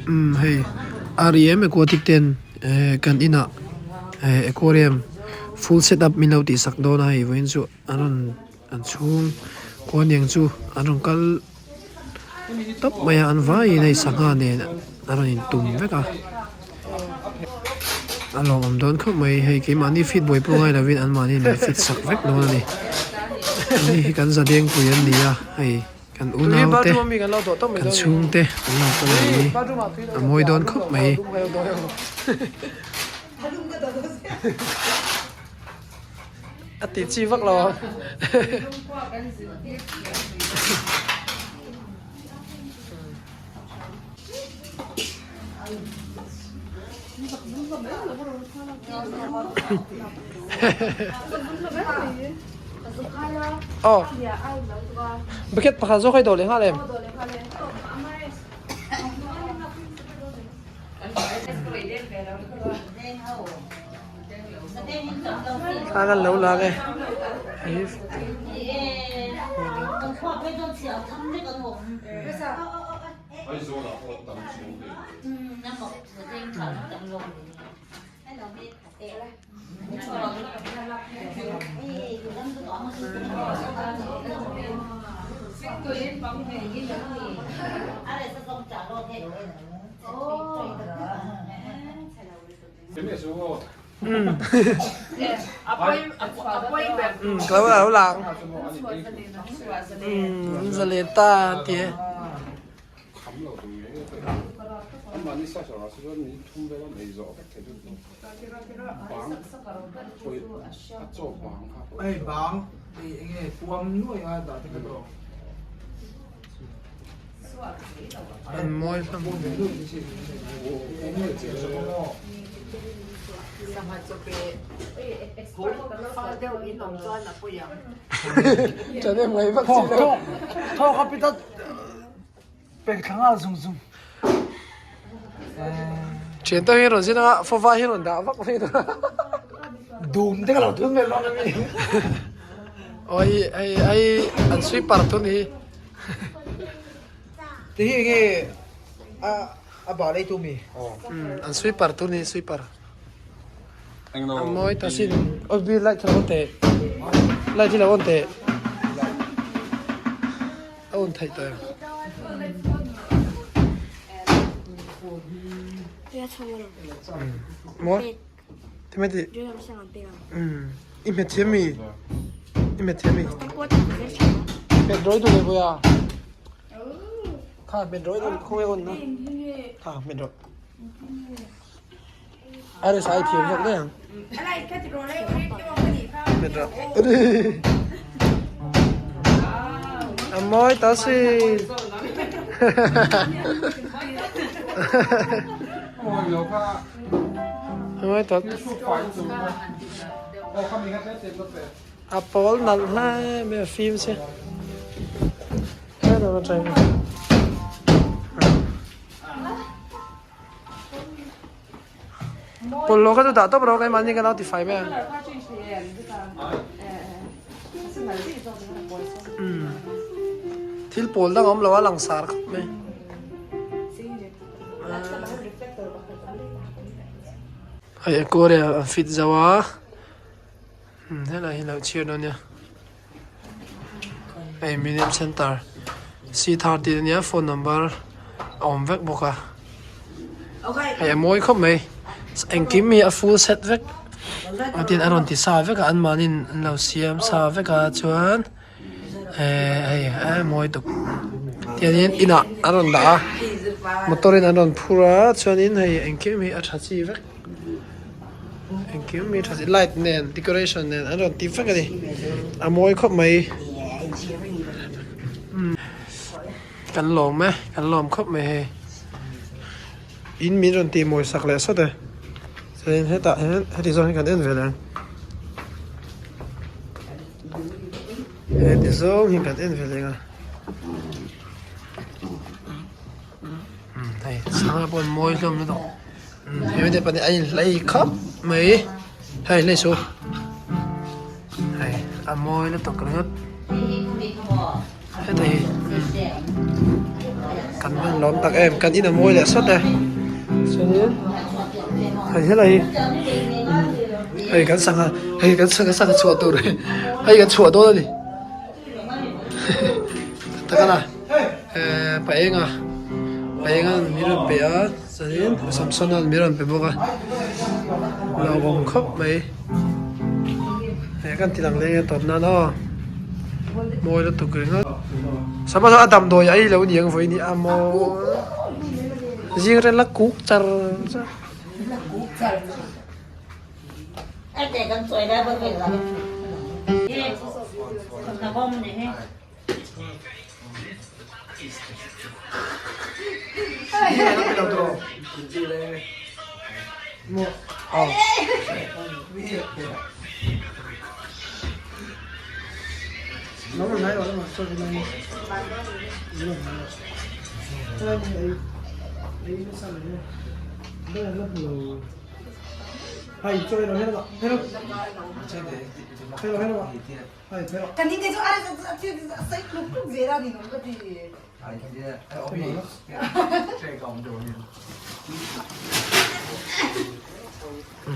Umm hei R.E.M Aquatic ten eh kan inah eh aquarium full set up min lo tih sak dawn a hei vawiin chu an rawn an chhung khuan eng chu an rawn kal tawp mai a an vaiin hei sangha nen an rawn intum vek a a lawmawm dawn khawp mai hei keimahni fit buaipui ngai lovin anmahni min fit sak vek dawn a ni hei hi kan zadengpui an ni a hei. Kan unaute, kan chhungte an lo kal a ni. A mawi dawn khawp mai. A tih chi vak lo. Aw bucket pakhat zawk hei dawh leh nghal em? Thla kan lo lak e. Ka lo lang zalen ta an ti e. An mawi hlawm. Thian te hi rawn zin a fawva hi rawn dah vak mai ta. Dum te ka lo thun ve lawk ami. Oi ai ai an sweeper thun hi. Te hi nge a a ba lei tu mi. An sweeper thun hi sweeper. A mawi ta sin. Oi bi light hi lo on teh. Light hi lo on teh. A on theih tawh em? Maw? Ti mai ti. I hmet thiam mi? I hmet thiam mi? Hmet rawi duh leh vawi a. Kha hmet rawi duh khawnge on na. Kha hmet rawh. A resa ai thiam zawk daih ang. Hmet rawh. A mawi ta si. A mawi ta. A pawl nalh hle mai a fim si. Pawlhlawh kha chu dah tawp rawh keimahni ka lo ti fai mai a. Thil pawl dang a awm lo a lang sar khawp mai. Hei aquarium an fit zo a helai hi lo chhiar dawn nia hei museum center C30 ania phone number a awm vek bawk a hei a mawi khawp mai engkim hi a full set vek a tin a rawn ti sa vek a anmahniin an lo siam sa vek a chuan eh hei a mawi tuk tiangin inah an rawn dah a motor in an rawn phur a chuanin hei engkim hi a tha chi vek. Engkim hi tha si light nen decoration nen an rawn ti vek a ni a mawi khawp mai kan lawm e kan lawm khawp mai hei in min rawn tih mawi sak leh sawt e chuanin hetah hian heti zawng hi kan en ve leh ang heti zawng hi kan en ve leh ang a. Hei sangha pawh an mawi hlawm lutuk he te pahnih an inhlei khawp mai hei hlei su hei a mawi lutuk ringawt heta hi. Kan van lawm tak em kan in a mawi leh sawt e chuanin hei helai hi hei kan sangha hei kan sangha sangha chhuah tur hei kan chhuah dawn a ni takana eh pa enga pa enga min rawn pe a chuanin Samsona min rawn pe bawk a hlauhawm khawp mai hei kan ti lang leng e tawp nan aw. Mawi lutuk ringawt. Sama chuan a damdawi a ei lo niang vawi ni a maw. Zing reng la kuk char char.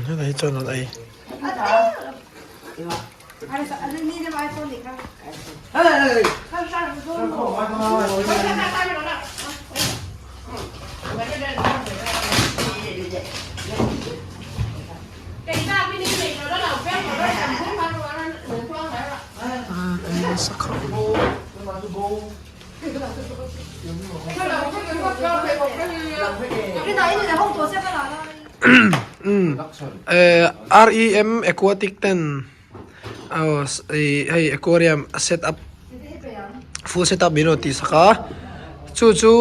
Helai hi chuan an ei. REM Aquatic ten hei aquarium a set up full set up min rawn tih sak a chu chu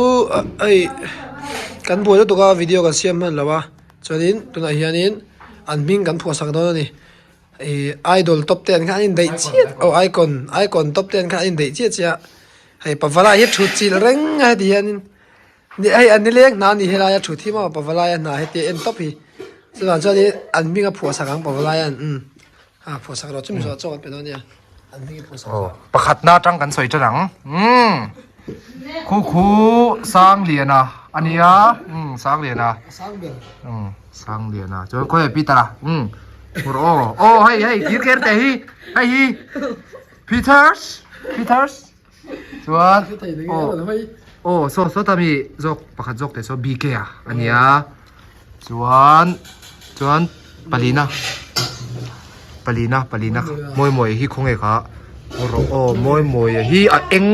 hei kan buai lutuk a video kan siam hman lo a chuanin tunah hianin an hming kan phuah sak dawn a ni. Ih idol top te an khan an indaih chiah aw icon icon top te an khan an indaih chiah chiah a hei pavalai hi thut chilh reng a heti hianin hei an nileng hna a ni helai a thut hi maw pavalai a hna heti a en tawp hi chuvang chuanin an hming a phuah sak ang pavalai an umm a phuah sak rawh chumi zawh chaw kan pe dawn nia an hming a phuah sak aw pakhat na atang kan sawi tan ang umm khu khu Sangliana a nia umm Sangliana a sang ber umm. Sangliana chuan khawi Peter a umm hur aw aw hei hei kir ker teh hi hei hi Peters Peters chuan aw aw saw saw ta mi zawk pakhat zawk teh saw BK a ania chuan chuan palina palina palina mawi mawi hi khawnge kha hur aw mawi mawi hi a eng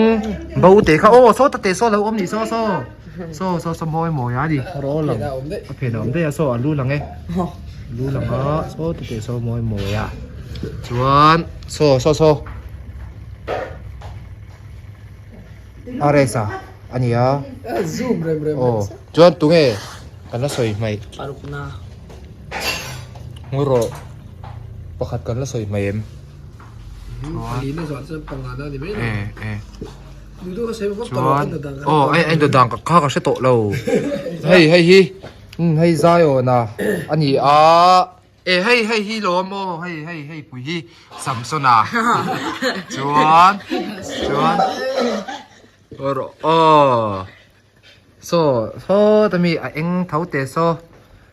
bo teh kha aw saw ta teh saw lo awm ni saw saw. Saw saw saw mawi mawi a ni a phen a awm daih a saw a lu lang e lu lang a saw ti teh saw mawi mawi a chuan saw saw saw RS a a ni a aw chuan tunge kan la sawi hmaih hmu rawh pakhat kan la sawi hmaih em Chuan aw hei a dawt dan kha ka hre tawh lo hei hei hi umm hei Zion a a ni a e hei hei hi lawm aw hei hei hei pui hi Samson a chuan chuan aw Saw saw ta mi a eng tho te saw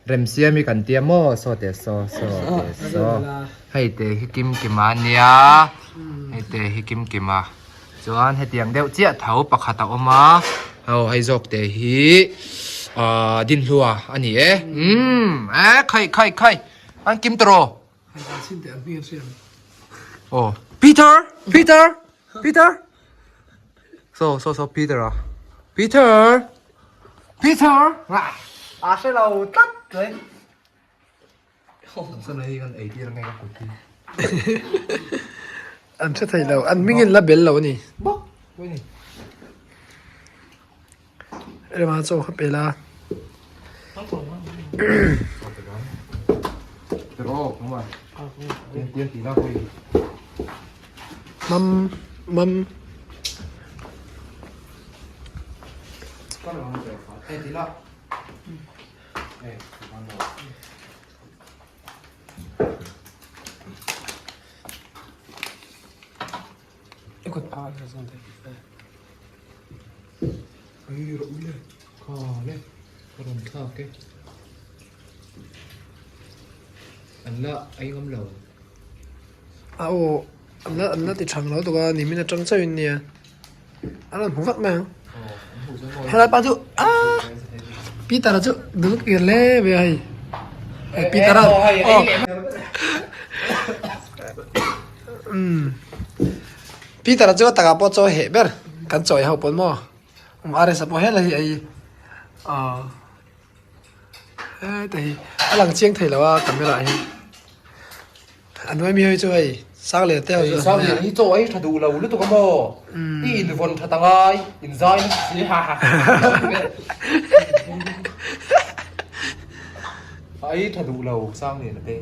remsiami kan tia maw saw te saw saw te saw hei te hi kim kima ania hei te hi kim kima chuan hetiang deuh chiah tho pakhat a awm a aw hei zawk te hi ah dinhlua a ni e umm e khai khai khai an kim tawh aw Peter Peter Peter So so so Peter a Peter Peter a hre lo tlat mai Sana hi kan ei tir ange ka kut hi An hre thei lo an hming in la bel lo a ni Bawk pawh ni Rema chaw kha pe la Mam mam. I kut phah a Ei rawh ule kha le ka rawn thlak e. An la ei ngam lo. A aw an la an la ti thang lo tuk a nimin atang chauh in nia a rawn hmu vak mai ang. Helai pa chu aaa Peter a chu dul kir le ve a hei hei Peter a aw umm Peter a chu a takah pawh chaw heh ber kan chawi ho pawn maw um RS a pawh helai hi ei aw heta hi a lang chiang thei lo a camera ah hian a hnuai mi ho hi chu hei sang leh te ho chu sang leh hi chaw ei tha duh lo lutuk a maw i in vawn tha ta ngai in zai nasa si ha ha a ei tha duh lo sang leh na te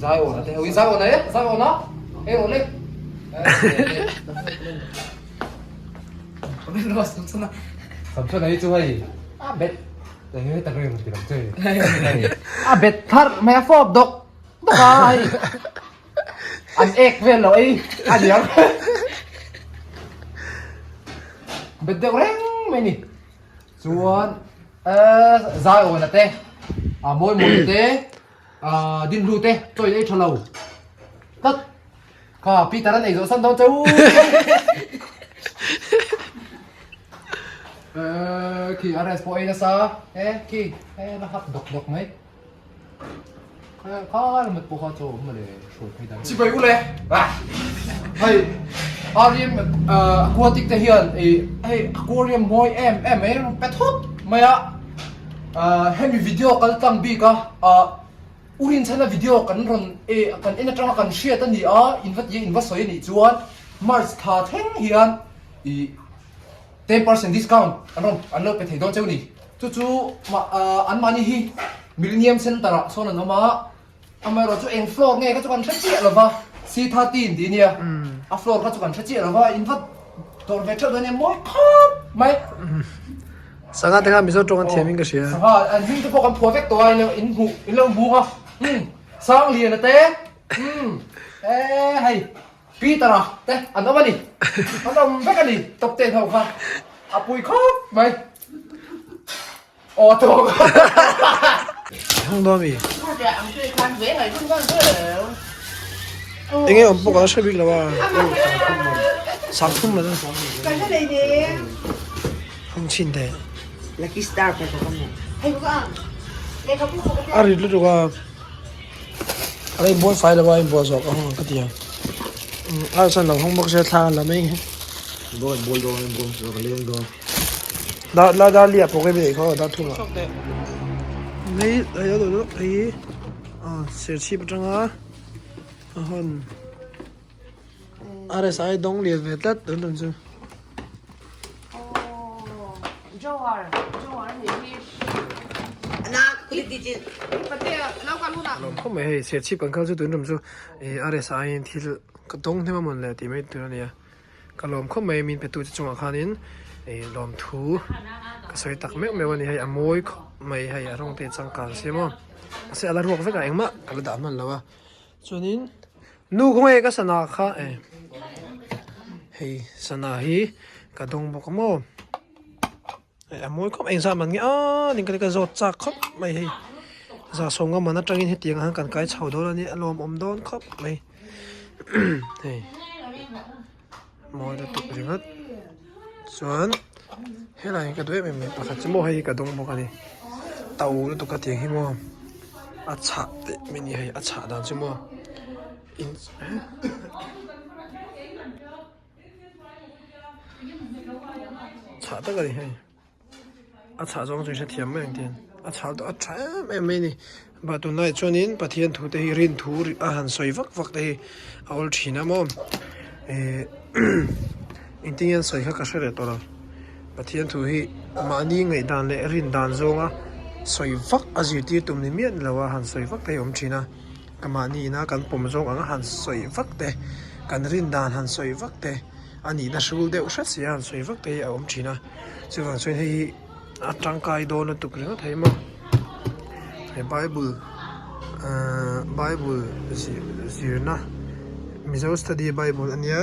zai awn a te ho i zai awn a e zai awn a ei rawh le Samson hi chu hei a bet eng nge tak reng ti lam che a bet thar mai a fawp dawk dawk a hei an ek vel lo ei a niang bet deuh reng mai ni chuan zai awna te a mawi mawi te a dinhlu te chawi ei tha lo tlat Kha Peter an ei zawh san dawn che u. Eh khi RS pawh ei nasa eh khi eh la hak dawk dawk mai. Kha kha la mat pawh kha chaw awm mawle hruai phei dan. Chibai ule. Hei Ariam aquatic te hian ei hei aquarium mawi em em mai pe thut mai a. Hemi video kal tlang bik a U Rinchhana video kan rawn e kan en atanga kan hriat a ni a, in va tia in va sawi a nih chuan March thla thleng hian i 10% discount an rawn an lo pe thei dawn cheu ni. Chu chu mah anmahni hi Millennium Centre ah sawn an awm a, amaherawh chu eng floor nge kha chu kan hre chiah lo va, C13 tih a nia, a floor kha chu kan hre chiah lo va, in va dawr ve theuh dawn nia mawi khawp mai. Sangha te kha Mizo tawng an thiam in ka hria. Sangha an hming te pawh kan phuah vek tawh a in in hmuh in lo hmu a umm Sangliana te umm eh hei Peter-a te an awm a ni an awm vek a ni top ten ho kha a pui khawp mai aw tawk Hang dawn mi. Enge awm pawh ka hre bik lo a. Sangthum la na. Hung chin te. Lucky star pa ko mo. A rit lutuk a. A in bual fai lo a in bual zawk a hung ka ti a. A san lo hung bawk se thla la mai. Bual bual dawn bual zawk leng dawn. Da la da lia pawh ke bei kho da thunga. Nei ai do do ai a serchhip atanga a hawn RSI dawng lian ve tlat tun tum chu. Lawm khawp mai hei serchhip kan kal chu tun tum chu RSI in thil ka dawng hnem a mawn le tih mai tur a nia. Ka lawm khawp mai min petu che chungah khanin ih lawmthu ka sawi tak meuh meuh a ni hei a mawi khawp mai hei a rawng te changkang si maw mahse a la ruak vek a engmah ka la dah hman lo a chuanin nu khawnge ka sana kha e hei sana hi ka dawng bawk a maw hei a mawi khawp engzah man nge aaa ning ka zawt chak khawp mai hei za sawm nga man atangin hetiang ang kan kai chho dawn a nia a lawmawm dawn khawp mai hei mawi lutuk ringawt chuan helai hi ka duh em em mai pakhat chu maw hei hi ka dawng bawk a ni to lutuk a tiang hi maw a chhah teh mai a ni hei a chhah dan chu maw in. Chhah tak a ni hei a chhah zawng chu i hrethiam mai ang tiang a chhah tawh a tha em em mai a ni bah tunlai chuanin Pathian thu te hi rin thu a han sawi vak vak te hi a awl thin a maw ehh engtin nge an sawi kha ka hre leh tawh lo Pathian thu hi mahni ngaihdan leh rin dan zawnga sawi vak a zirtir tum ni miah ni lo a han sawi vak te hi a awm thin a. Ka mahni ina kan pawm zawng anga han sawi vak te, kan rin dan han sawi vak te, a nihna hrul deuh hret si a han sawi vak te hi a awm thin a. Chuvang chuan hei hi a tangkai dawn lutuk ringawt thei maw. He Bible ahh Bible zirna Mizo Study Bible a nia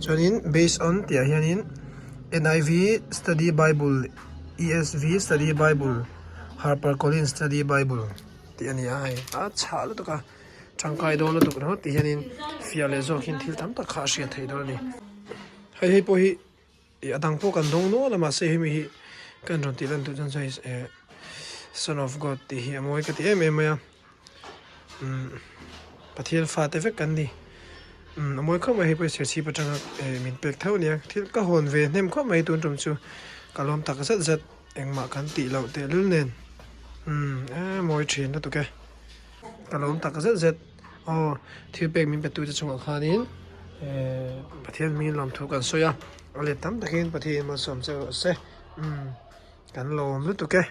chuanin based on tih ah hianin N_I_V Study Bible. ESV Study Bible Harper Collins Study Bible tih a ni a hei a chhah lutuk a tangkai dawn lutuk ringawt tih hianin fiah leh zawk hian thil tam tak kha a hriat theih dawn a ni hei hei pawh hi ih a dang pawh kan dawng nual a mahse hemi hi kan rawn tih lan duh chuan sawi eh son of god tih hi a mawi ka ti em em mai a umm Pathian fate vek kan ni umm a mawi khawp mai hei pawh hi serchhip atanga eh min pek tho a nia thil ka hawn ve hnem khawp mai tun tum chu ka lawm tak zet zet engmah kan tih loh tehlul nen umm eh mawi thin lutuk e ka lawm tak zet zet aw thil pek min pe tute chungah khanin eh Pathian hmingin lawmthu kan sawi a a let tam takin Pathian malsawm che rawh se umm kan lawm lutuk e.